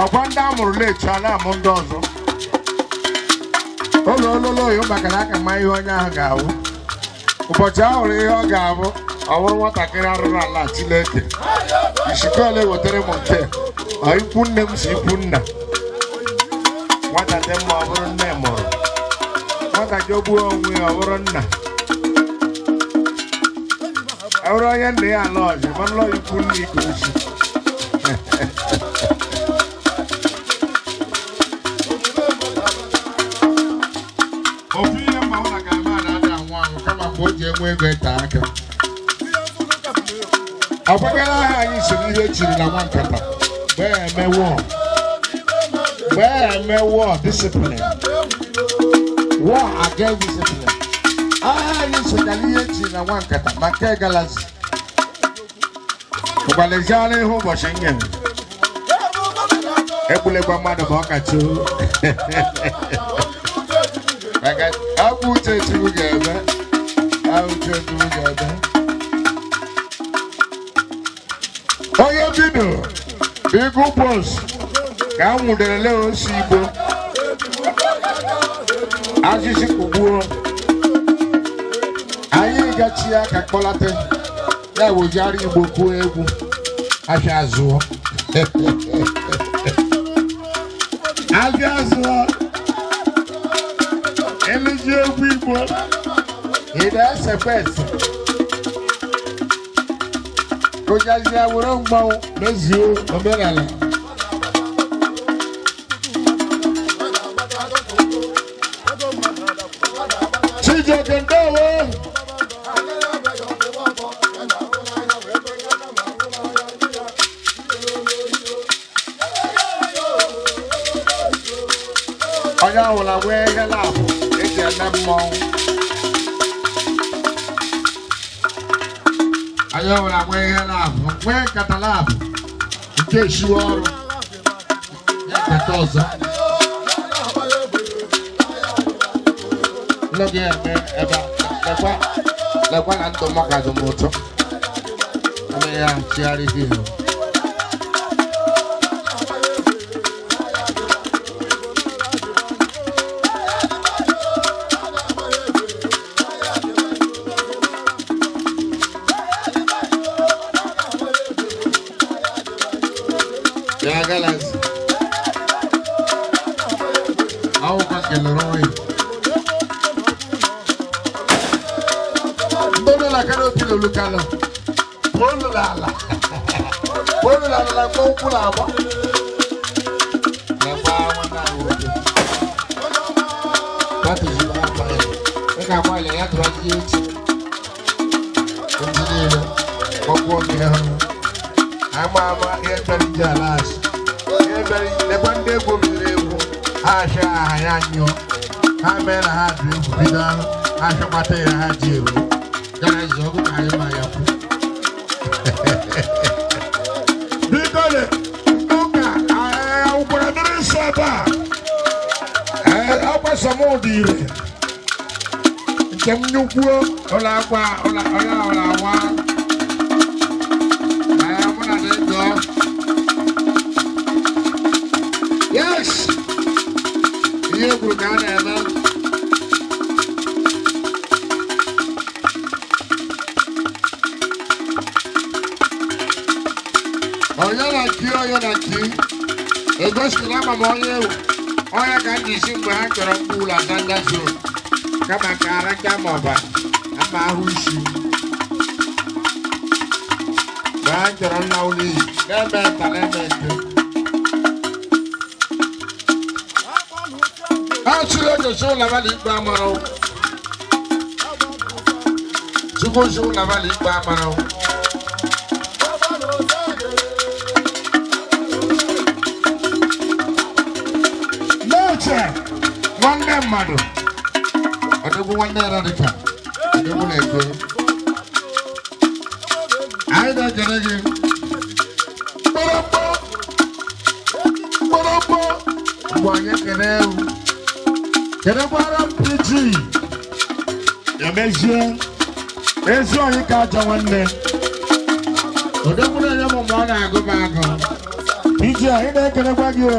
Ọkwa ndị a mụrụ late a na-amụ ndị ọzọ. Ụlọ ololo oyo maka na aka mma ihe onye ahụ ga-abụ. Ụbọchị ahụ hụrụ ihe ọ ga-abụ, ọ bụrụ nwatakịrị arụrụ ala Chineke. Ishikọle wetara m nke ọ ikwu nne m si ikwu nna. Nwata dị mma ọ bụrụ nne mụrụ. Nwata jọgbuo onwe ya ọ bụrụ nna. Ọ bụrụ onye nna ya ala ọzọ, mana ọ ikwu nne ike ochi. Ofu ihe mma hụ na ga-ama na ada anwụ anwụ kama mgbe o ji enwe ego ịta aka. Ọ kwagara aha anyị so n'ihe echiri na nwa nkata mgbe ya eme war, mgbe ya eme war discipline, war against discipline. Aha anyị sokara ihe echiri na nwa nkata ma nke galazi ụgbaleziara ihe ụbọchị nyere egbulekwa mmadụ ma ọ kacha maka abụ uche Chukwu ga-eme, abụ uche Chukwu ga-eme. Onye bido Eagle Boss ka a nwụdere osi Igbo asịsị kugbuo anyị gachi aka kpọlata ya wejara Igbo kwuo egwu afịa azụọ afịa azụọ elezi egwu Igbo ị na-esekwa ese kụjazie were mgbanwụ mezuo omenala. Chijioke ndewo. Onye ọbụla nwee ihe labụ eji eme mmọnwụ, onye ọbụla nwee ihe labụ, nwee nkata labụ nke esiwe ọrụ ya nkata ọzọ nne gị eme ebe a. Lekwa lekwa na ndụ m ka dị m ụtọ eme ya chigharị gị ihu. Ya galazi akwụkwọ kelere onye ndị nọ na canopy lolu kalọ pụọnụ n'ala, pụọnụ n'ala na mgbe ụkwụ na-agba lekwa nwanne anyị nwoke batiziri akwa ya ị ga-agbalị ya tụrụ ndị echi ndị niile ọkwụ oge ha ama ama ihe mere iji ala asị ihe mere lekwa ndị egwu bidoro egwu ha achị aha ya nyụọ ha mee na ha dị egwu bido ahụ ha achọkwata ya ha ji ewu gara zi ọgụ ka anyị ma ya kwu. Biko le ụka ụkwara dịrị nsọ ebe a. Ọgbasọ m dị ire nke m nyụkwuo ụlọ akwa ụlọ ụlọ ụlọ awa. Mụ na dị gụọ. Yes, ihe kwuru ka a na-eme. Onye na ki onye na ki egosila ama m onye ewu onye ka m ji si mgbe ha chọrọ mkpu ụlọ danda zone kama ka aracha ma ọba ama ahụ isi mgbe ha chọrọ nna ụlọ iyi na-eme nta na-eme nke ha chụrụ egosi ụlọ abalị ikpe amara Chukwu si ụlọ abalị ikpe amara. N'uche nwanne mmadụ ọdịgwu nwanne ya dịka ọdịgwu na-ego anyị na-ekele gị mkpọrọmkpọ mkpọrọmkpọ mgbe anyị ekele ewu kelekwara m PG emezie ezi oyi ka ajọ nwanne odogwu na-enye m mgbe ọ na-agụ m agụ. PG, anyị na-ekelekwa gị o.